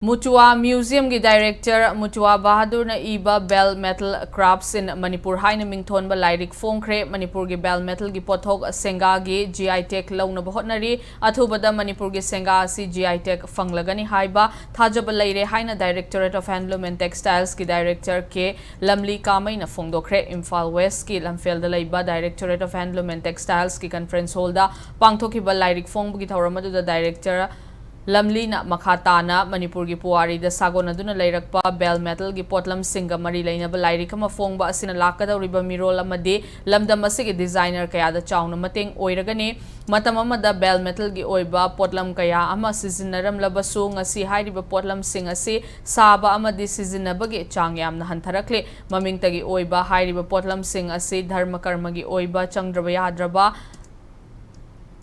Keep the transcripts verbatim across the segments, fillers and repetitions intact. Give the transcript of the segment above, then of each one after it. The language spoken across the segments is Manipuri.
ꯃꯨꯇꯨꯋꯥ ꯃ꯭ꯌꯨꯖꯤꯌꯝꯒꯤ ꯗꯥꯏꯔꯦꯛꯇꯔ ꯃꯨꯇꯨꯋꯥ ꯕꯍꯥꯗꯨꯔꯅ ꯏꯕ Bell Metal Crafts in Manipur ꯍꯥꯏꯅ ꯃꯤꯡꯊꯣꯟꯕ ꯂꯥꯏꯔꯤꯛ ꯐꯣꯡꯈ꯭ꯔꯦ꯫ ꯃꯅꯤꯄꯨꯔꯒꯤ bell metalꯒꯤ ꯄꯣꯠꯊꯣꯛ ꯁꯦꯡꯒꯥꯒꯤ G I tag ꯂꯧꯅꯕ ꯍꯣꯠꯅꯔꯤ꯫ ꯑꯊꯨꯕꯗ ꯃꯅꯤꯄꯨꯔꯒꯤ ꯁꯦꯡꯒꯥ ꯑꯁꯤ G I tag ꯐꯪꯂꯒꯅꯤ ꯍꯥꯏꯕ ꯊꯥꯖꯕ ꯂꯩꯔꯦ ꯍꯥꯏꯅ Directorate of Handloom and Textilesꯀꯤ ꯗꯥꯏꯔꯦꯛꯇꯔ ꯀꯦ ꯂꯝꯂꯤ ꯀꯥꯃꯩꯅ ꯐꯣꯡꯗꯣꯛꯈ꯭ꯔꯦ꯫ ꯏꯝꯐꯥꯜ ꯋꯦꯁꯀꯤ ꯂꯝꯐꯦꯜꯗ ꯂꯩꯕ Directorate of Handloom and Textilesꯀꯤ conference hallꯗ ꯄꯥꯡꯊꯣꯛꯈꯤꯕ ꯂꯥꯏꯔꯤꯛ ꯐꯣꯡꯕꯒꯤ ꯊꯧꯔꯝ ꯑꯗꯨꯗ ꯗꯥꯏꯔꯦꯛꯇꯔ ꯂꯝꯂꯤꯅ ꯃꯈꯥ ꯇꯥꯅ ꯃꯅꯤꯄꯨꯔꯒꯤ ꯄꯨꯋꯥꯔꯤꯗ ꯁꯥꯒꯣꯟꯅꯗꯨꯅ ꯂꯩꯔꯛꯄ bell metalꯒꯤ ꯄꯣꯠꯂꯝꯁꯤꯡꯒ ꯃꯔꯤ ꯂꯩꯅꯕ ꯂꯥꯏꯔꯤꯛ ꯑꯃ ꯐꯣꯡꯕ ꯑꯁꯤꯅ ꯂꯥꯛꯀꯗꯧꯔꯤꯕ ꯃꯤꯔꯣꯜ ꯑꯃꯗꯤ ꯂꯝꯗꯝ ꯑꯁꯤꯒꯤ designer ꯀꯌꯥꯗ ꯆꯥꯎꯅ ꯃꯇꯦꯡ ꯑꯣꯏꯔꯒꯅꯤ꯫ ꯃꯇꯝ ꯑꯃꯗ bell metalꯒꯤ ꯑꯣꯏꯕ ꯄꯣꯠꯂꯝ ꯀꯌꯥ ꯑꯃ ꯁꯤꯖꯤꯟꯅꯔꯝꯂꯕꯁꯨ, ꯉꯁꯤ ꯍꯥꯏꯔꯤꯕ ꯄꯣꯠꯂꯝꯁꯤꯡ ꯑꯁꯤ ꯁꯥꯕ ꯑꯃꯗꯤ ꯁꯤꯖꯤꯟꯅꯕꯒꯤ ꯆꯥꯡ ꯌꯥꯝꯅ ꯍꯟꯊꯔꯛꯂꯦ꯫ ꯃꯃꯤꯡꯇꯒꯤ ꯑꯣꯏꯕ ꯍꯥꯏꯔꯤꯕ ꯄꯣꯠꯂꯝꯁꯤꯡ ꯑꯁꯤ ꯙꯔꯃ ꯀꯔꯃꯒꯤ ꯑꯣꯏꯕ ꯆꯪꯗ꯭ꯔꯕ ꯌꯥꯗ꯭ꯔꯕ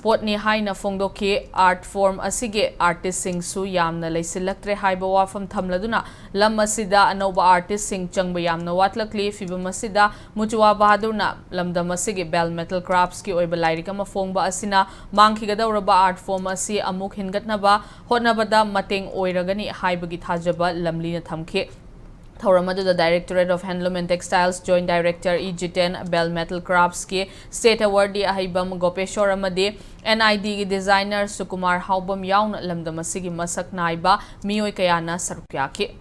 ꯄꯣꯠꯅꯤ ꯍꯥꯏꯅ ꯐꯣꯡꯗꯣꯛꯈꯤ꯫ Art form ꯑꯁꯤꯒꯤ artistꯁꯤꯡꯁꯨ ꯌꯥꯝꯅ ꯂꯩꯁꯤꯜꯂꯛꯇ꯭ꯔꯦ ꯍꯥꯏꯕ ꯋꯥꯐꯝ ꯊꯝꯂꯗꯨꯅ, ꯂꯝ ꯑꯁꯤꯗ ꯑꯅꯧꯕ artistꯁꯤꯡ ꯆꯪꯕ ꯌꯥꯝꯅ ꯋꯥꯠꯂꯛꯂꯤ꯫ ꯐꯤꯕꯝ ꯑꯁꯤꯗ ꯃꯨꯇꯨꯋꯥ ꯕꯍꯥꯗꯨꯔꯅ ꯂꯝꯗꯝ ꯑꯁꯤꯒꯤ bell metal craftsꯀꯤ ꯑꯣꯏꯕ ꯂꯥꯏꯔꯤꯛ ꯑꯃ ꯐꯣꯡꯕ ꯑꯁꯤꯅ ꯃꯥꯡꯈꯤꯒꯗꯧꯔꯕ art form ꯑꯁꯤ ꯑꯃꯨꯛ ꯍꯤꯡꯒꯠꯅꯕ ꯍꯣꯠꯅꯕꯗ ꯃꯇꯦꯡ ꯑꯣꯏꯔꯒꯅꯤ ꯍꯥꯏꯕꯒꯤ ꯊꯥꯖꯕ ꯂꯝꯂꯤꯅ ꯊꯝꯈꯤ꯫ ꯊꯧꯔꯝ ꯑꯗꯨꯗ Directorate of Handloom and Textiles Joint Director E Jiten, Bell Metal Craftsꯀꯤ State Awardee ꯑꯍꯩꯕꯝ ꯒꯣꯄꯦꯁꯣꯔ ꯑꯃꯗꯤ N I Dꯒꯤ designer ꯁꯨꯀꯨꯃꯥꯔ ꯍꯥꯎꯕꯝ ꯌꯥꯎꯅ ꯂꯝꯗꯝ ꯑꯁꯤꯒꯤ ꯃꯁꯛ ꯅꯥꯏꯕ ꯃꯤꯑꯣꯏ ꯀꯌꯥꯅ ꯁꯔꯨꯛ ꯌꯥꯈꯤ꯫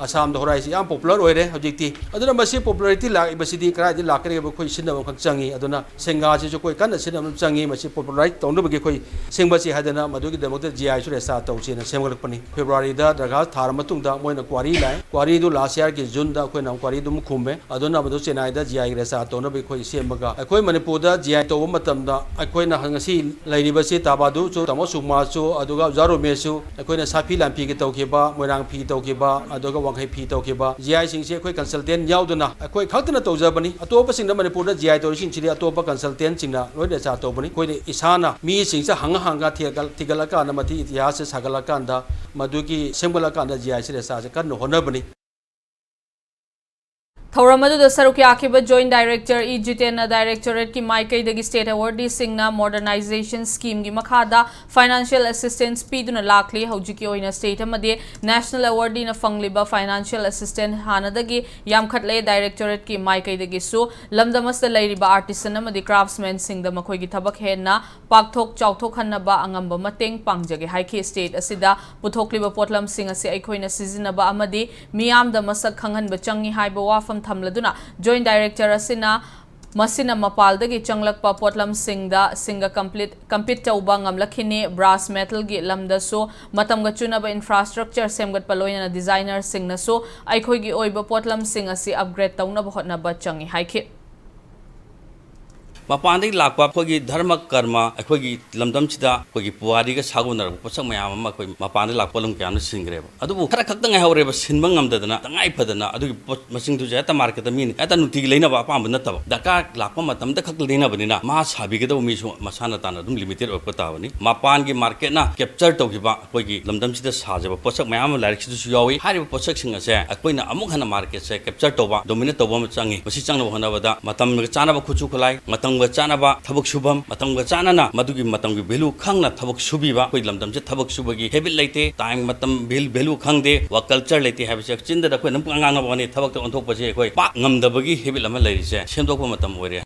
ꯑꯁꯥꯝꯗ ꯍꯣꯔꯥꯏꯁꯤ ꯌꯥꯝ popular ꯑꯣꯏꯔꯦ ꯍꯧꯖꯤꯛꯇꯤ꯫ ꯑꯗꯨꯅ ꯃꯁꯤ popularity ꯂꯥꯛꯏꯕꯁꯤꯗꯤ ꯀꯗꯥꯏꯗꯒꯤ ꯂꯥꯛꯀꯅꯤ ꯍꯥꯏꯕ ꯑꯩꯈꯣꯏ ꯁꯤꯖꯤꯟꯅꯕ ꯑꯃꯈꯛ ꯆꯪꯉꯤ꯫ ꯑꯗꯨꯅ ꯁꯦꯡꯒꯥꯁꯤꯁꯨ ꯑꯩꯈꯣꯏ ꯀꯟꯅ ꯁꯤꯖꯤꯟꯅꯕ ꯑꯃ ꯆꯪꯉꯤ꯫ ꯃꯁꯤ popularize ꯇꯧꯅꯕꯒꯤ ꯑꯩꯈꯣꯏ ꯁꯦꯝꯕꯁꯤ ꯍꯥꯏꯗꯅ ꯃꯗꯨꯒꯤꯗꯃꯛꯇ G Iꯁꯨ register ꯇꯧꯁꯦꯅ ꯁꯦꯝꯒꯠꯂꯛꯄꯅꯤ꯫ Februaryꯗ ꯗꯔꯈꯥꯁ ꯊꯥꯔ ꯃꯇꯨꯡꯗ ꯃꯣꯏꯅ quarry ꯂꯥꯛꯑꯦ꯫ Quarryꯗꯨ last yearꯒꯤ Juneꯗ ꯑꯩꯈꯣꯏꯅ quarryꯗꯨ ꯑꯃꯨꯛ ꯈꯨꯝꯃꯦ꯫ ꯑꯗꯨꯅ ꯃꯗꯨ ꯆꯦꯟꯅꯥꯏꯗ G I register ꯇꯧꯅꯕꯒꯤ ꯑꯩꯈꯣꯏ ꯁꯦꯝꯃꯒ ꯑꯩꯈꯣꯏ ꯃꯅꯤꯄꯨꯔꯗ G I ꯇꯧꯕ ꯃꯇꯝꯗ ꯑꯩꯈꯣꯏꯅ ꯉꯁꯤ ꯂꯩꯔꯤꯕꯁꯤ ꯇꯥꯕꯥꯗꯨꯁꯨ, ꯇꯥꯃꯣ ꯁꯨꯀꯃꯥꯔꯁꯨ, ꯑꯗꯨꯒ ꯑꯣꯖꯥ ꯔꯣꯃꯦꯁꯁꯨ, ꯑꯩꯈꯣꯏꯅ ꯁꯥꯐꯤ ꯂꯥꯟꯐꯤꯒꯤ ꯇꯧꯈꯤꯕ, ꯃꯣꯏꯔꯥꯡ ꯐꯤ ꯇꯧꯈꯤꯕ, ꯑꯗꯨꯒ ꯋꯥꯡꯈꯩ ꯐꯤ ꯇꯧꯈꯤꯕ G Iꯁꯤꯡꯁꯦ ꯑꯩꯈꯣꯏ consultant ꯌꯥꯎꯗꯅ ꯑꯩꯈꯣꯏ ꯈꯛꯇꯅ ꯇꯧꯖꯕꯅꯤ꯫ ꯑꯇꯣꯞꯄꯁꯤꯡꯗ ꯃꯅꯤꯄꯨꯔꯗ G I ꯇꯧꯔꯤꯁꯤꯡꯁꯤꯗꯤ ꯑꯇꯣꯞꯄ consultantꯁꯤꯡꯅ ꯂꯣꯏꯅ register ꯇꯧꯕꯅꯤ꯫ ꯑꯩꯈꯣꯏꯅ ꯏꯁꯥꯅ ꯃꯤꯁꯤꯡꯁꯦ ꯍꯪꯉ ꯍꯪꯉ ꯊꯤꯒꯠ-, ꯊꯤꯒꯠꯂꯀꯥꯟꯗ, ꯃꯊꯤ ꯏꯇꯤꯍꯥꯁꯁꯦ ꯁꯥꯒꯠꯂꯀꯥꯟꯗ, ꯃꯗꯨꯒꯤ ꯁꯦꯝꯒꯠꯂꯀꯥꯟꯗ G Iꯁꯦ registerꯁꯦ ꯀꯟꯅ ꯍꯣꯠꯅꯕꯅꯤ꯫ ꯊꯧꯔꯝ ꯑꯗꯨꯗ ꯁꯔꯨꯛ ꯌꯥꯈꯤꯕ Joint Director ꯏ ꯖꯤꯇꯦꯟꯅ Directorate ꯀꯤ ꯃꯥꯏꯀꯩꯗꯒꯤ State Awardee ꯁꯤꯡꯅ Modernization Scheme ꯒꯤ ꯃꯈꯥꯗ Financial Assistance ꯄꯤꯗꯨꯅ ꯂꯥꯛꯂꯤ꯫ ꯍꯧꯖꯤꯛꯀꯤ ꯑꯣꯏꯅ State ꯑꯃꯗꯤ National Awardee ꯅ ꯐꯪꯂꯤꯕ Financial Assistance ꯍꯥꯟꯅꯗꯒꯤ ꯌꯥꯝꯈꯠꯂꯦ꯫ Directorate ꯀꯤ ꯃꯥꯏꯀꯩꯗꯒꯤꯁꯨ ꯂꯝꯗꯝ ꯑꯁꯤꯗ ꯂꯩꯔꯤꯕ Artisan ꯑꯃꯗꯤ Craftsman ꯁꯤꯡꯗ ꯃꯈꯣꯏꯒꯤ ꯊꯕꯛ ꯍꯦꯟꯅ ꯄꯥꯛꯊꯣꯛ ꯆꯥꯎꯊꯣꯛꯍꯟꯅꯕ ꯑꯉꯝꯕ ꯃꯇꯦꯡ ꯄꯥꯡꯖꯒꯦ ꯍꯥꯏꯈꯤ꯫ State ꯑꯁꯤꯗ ꯄꯨꯊꯣꯛꯂꯤꯕ ꯄꯣꯠꯂꯝꯁꯤꯡ ꯑꯁꯤ ꯑꯩꯈꯣꯏꯅ ꯁꯤꯖꯤꯟꯅꯕ ꯑꯃꯗꯤ ꯃꯤꯌꯥꯝꯗ ꯃꯁꯛ ꯈꯪꯍꯟꯕ ꯆꯪꯏ ꯍꯥꯏꯕ ꯋꯥꯐꯝ ꯊꯝꯂꯗꯨꯅ Joint Director ꯑꯁꯤꯅ ꯃꯁꯤꯅ ꯃꯄꯥꯜꯗꯒꯤ ꯆꯪꯂꯛꯄ ꯄꯣꯠꯂꯝꯁꯤꯡꯗ ꯁꯤꯡꯒ complete compete ꯇꯧꯕ ꯉꯝꯂꯛꯈꯤꯅꯤ꯫ Brass metal ꯒꯤ ꯂꯝꯗꯁꯨ ꯃꯇꯝꯒ ꯆꯨꯅꯕ infrastructure ꯁꯦꯝꯒꯠꯄ ꯂꯣꯏꯅꯅ designer ꯁꯤꯡꯅꯁꯨ ꯑꯩꯈꯣꯏꯒꯤ ꯑꯣꯏꯕ ꯄꯣꯠꯂꯝꯁꯤꯡ ꯑꯁꯤ upgrade ꯇꯧꯅꯕ ꯍꯣꯠꯅꯕ ꯆꯪꯏ ꯍꯥꯏꯈꯤ꯫ ꯃꯄꯥꯟꯗꯒꯤ ꯂꯥꯛꯄ ꯑꯩꯈꯣꯏꯒꯤ ꯙꯔꯃ ꯀꯔꯃ, ꯑꯩꯈꯣꯏꯒꯤ ꯂꯝꯗꯝꯁꯤꯗ ꯑꯩꯈꯣꯏꯒꯤ ꯄꯨꯋꯥꯔꯤꯒ ꯁꯥꯒꯣꯟꯅꯔꯕ ꯄꯣꯠꯁꯛ ꯃꯌꯥꯝ ꯑꯃ ꯑꯩꯈꯣꯏ ꯃꯄꯥꯟꯗ ꯂꯥꯛꯄ ꯄꯣꯠꯂꯝ ꯀꯌꯥ ꯑꯃꯅ ꯁꯤꯟꯈ꯭ꯔꯦꯕ꯫ ꯑꯗꯨꯕꯨ ꯈꯔ ꯈꯛꯇ ꯉꯥꯏꯍꯧꯔꯦꯕ ꯁꯤꯟꯕ ꯉꯝꯗꯗꯅ, ꯇꯉꯥꯏ ꯐꯗꯅ ꯑꯗꯨꯒꯤ ꯄꯣꯠ ꯃꯁꯤꯡꯗꯨꯁꯨ ꯍꯦꯛꯇ market ꯇ ꯃꯤꯅ ꯍꯦꯛꯇ ꯅꯨꯡꯇꯤꯒꯤ ꯂꯩꯅꯕ ꯑꯄꯥꯝꯕ ꯅꯠꯇꯕ, ꯗꯔꯀꯥꯔ ꯂꯥꯛꯄ ꯃꯇꯝꯗ ꯈꯛꯇ ꯂꯩꯅꯕꯅꯤꯅ ꯃꯥ ꯁꯥꯕꯤꯒꯗꯕ ꯃꯤꯁꯨ ꯃꯁꯥꯅ ꯇꯥꯅ ꯑꯗꯨꯝ limited ꯑꯣꯏꯔꯛꯄ ꯇꯥꯕꯅꯤ꯫ ꯃꯄꯥꯟꯒꯤ market ꯅ capture ꯇꯧꯈꯤꯕ ꯑꯩꯈꯣꯏꯒꯤ ꯂꯝꯗꯝꯁꯤꯗ ꯁꯥꯖꯕ ꯄꯣꯠꯁꯛ ꯃꯌꯥꯝ ꯑꯃ ꯂꯥꯏꯔꯤꯛꯁꯤꯗꯁꯨ ꯌꯥꯎꯏ꯫ ꯍꯥꯏꯔꯤꯕ ꯄꯣꯠꯁꯛꯁꯤꯡ ꯑꯁꯦ ꯑꯩꯈꯣꯏꯅ ꯑꯃꯨꯛ ꯍꯟꯅ market ꯁꯦ capture ꯇꯧꯕ, dominate ꯇꯧꯕ ꯑꯃ ꯆꯪꯏ꯫ ꯃꯁꯤ ꯆꯪꯅꯕ ꯍꯣꯠꯅꯕꯗ ꯃꯇꯝꯒ ꯆꯥꯅꯕ ꯈꯨꯠꯁꯨ ꯈꯨꯠꯂꯥꯏ, ꯃꯇꯝꯒ ꯆꯥꯅꯕ ꯊꯕꯛ ꯁꯨꯐꯝ, ꯃꯇꯝꯒ ꯆꯥꯅꯅ ꯃꯗꯨꯒꯤ ꯃꯇꯝꯒꯤ value ꯈꯪꯅ ꯊꯕꯛ ꯁꯨꯕꯤꯕ꯫ ꯑꯩꯈꯣꯏ ꯂꯝꯗꯝꯁꯦ ꯊꯕꯛ ꯁꯨꯕꯒꯤ habit ꯂꯩꯇꯦ, time ꯃꯇꯝ val-, value ꯈꯪꯗꯦ, work culture ꯂꯩꯇꯦ ꯍꯥꯏꯕꯁꯦ ꯆꯤꯟꯗꯗ ꯑꯩꯈꯣꯏꯅ ꯑꯗꯨꯝ ꯄꯉꯥꯡ ꯉꯥꯡꯕ ꯋꯥꯅꯤ꯫ ꯊꯕꯛꯇ ꯑꯣꯟꯊꯣꯛꯄꯁꯦ ꯑꯩꯈꯣꯏ ꯄꯥꯛ ꯉꯝꯗꯕꯒꯤ habit ꯑꯃ ꯂꯩꯔꯤꯁꯦ ꯁꯦꯝꯗꯣꯛꯄ ꯃꯇꯝ ꯑꯣꯏꯔꯦ꯫